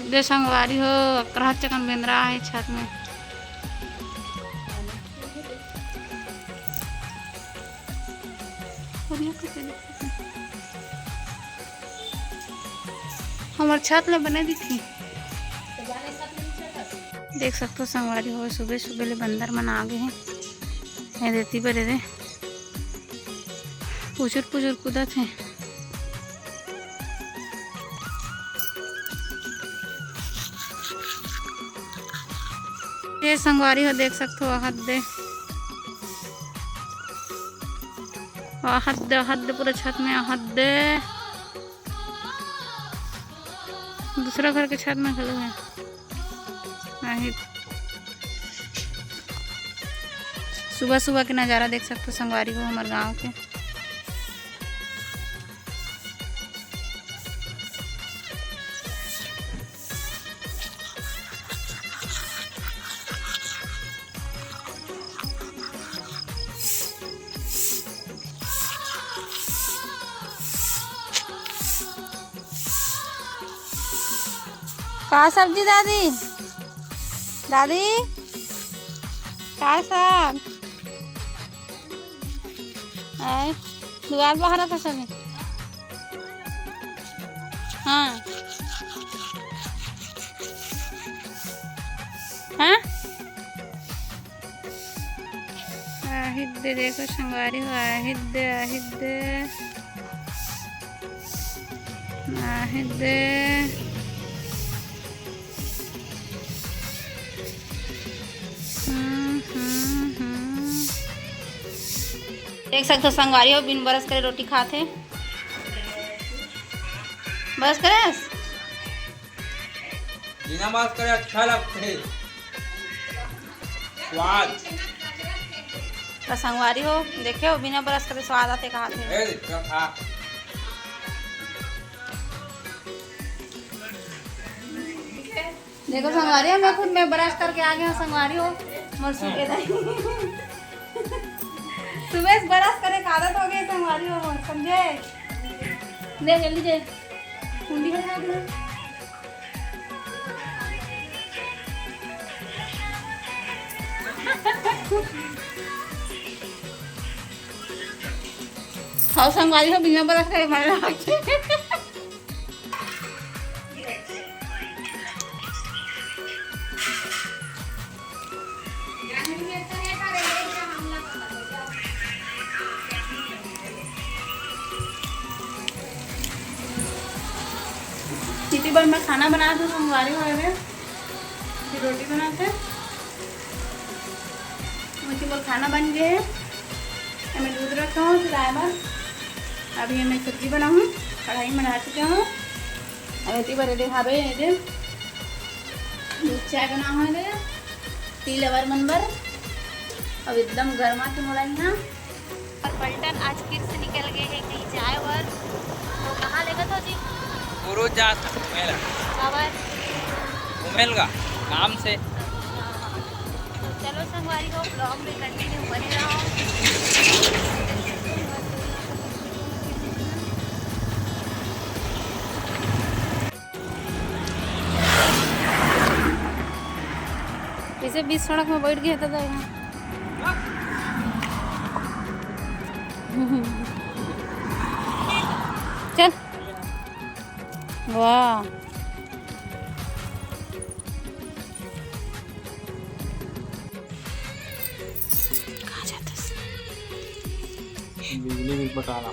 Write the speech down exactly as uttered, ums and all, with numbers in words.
दे संगवारी हो, अकरहा चकन बेंदरा हे छत में। हमर छत ल बने दिखी। देख सकथो संगवारी हो, सुबह सुबह ले बंदर मन आ गे हे। ए देती बरे दे पुचुर पुचुर कूदत हे। ये संगवारी हो, देख सकथो, आहत दे, आहत दे, आहत दे, पूरा छत में आहत दे। दूसरा घर के छत में घलो हे। आही, सुबह सुबह के नजारा देख सकथो संगवारी हो, हमर गांव के। का सब्जी दादी? दादी, का साग? आय, दुआर बहारत हे सभी। हाँ। हाँ? आहित दे, देखो संगवारी हो, आहित दे, आहित दे, आहित दे। हम्म, हम्म, हम्म। देख सकथो संगवारी हो, बिन brush करे रोटी खात हे। Brush करे? बिना brush करे अच्छा लगथे। स्वाद। त संगवारी हो, देखे हो, बिना brush करे स्वाद आथे, कहाथे। ए, चल खा। देखो संगवारी हो, मैं खुद में brush करके आ गया संगवारी हो, मोर सुबह दाई। सुबह से brush करे के आदत हो गई संगवारी हो मोर, समझे? ले जल्दी दे। कुंडी हटा दे। हाँ संगवारी हो, बिना brush करे मरे लागथे। इति बर मैं खाना बनात हूँ, संगवारी हो रे, फिर रोटी बनात हे। मोर खाना बन गए हे। एमे दूध रखे हो चुराए बर। अभी एमे सब्जी बनाहूँ, कढ़ाई में डाल चुके हो। अब एती बर दे हावे, ये दे दूध चाय बना हो दे, tea lover मन बर। अब एकदम गर्मा के मोला यहाँ। और पलटन आज फिर से निकल गए हैं कहीं जाए बर। तो कहाँ लेगत हो जी? गुरु जा सकते मेला। काबर? घूमेल गा काम से। तो चलो संगवारी हो, vlog में continue बने रहो। इसे बीच सड़क में बैठ गए तो, तो यहाँ। चल। वाह। कहाँ जाते? बिजली बिल पटाना।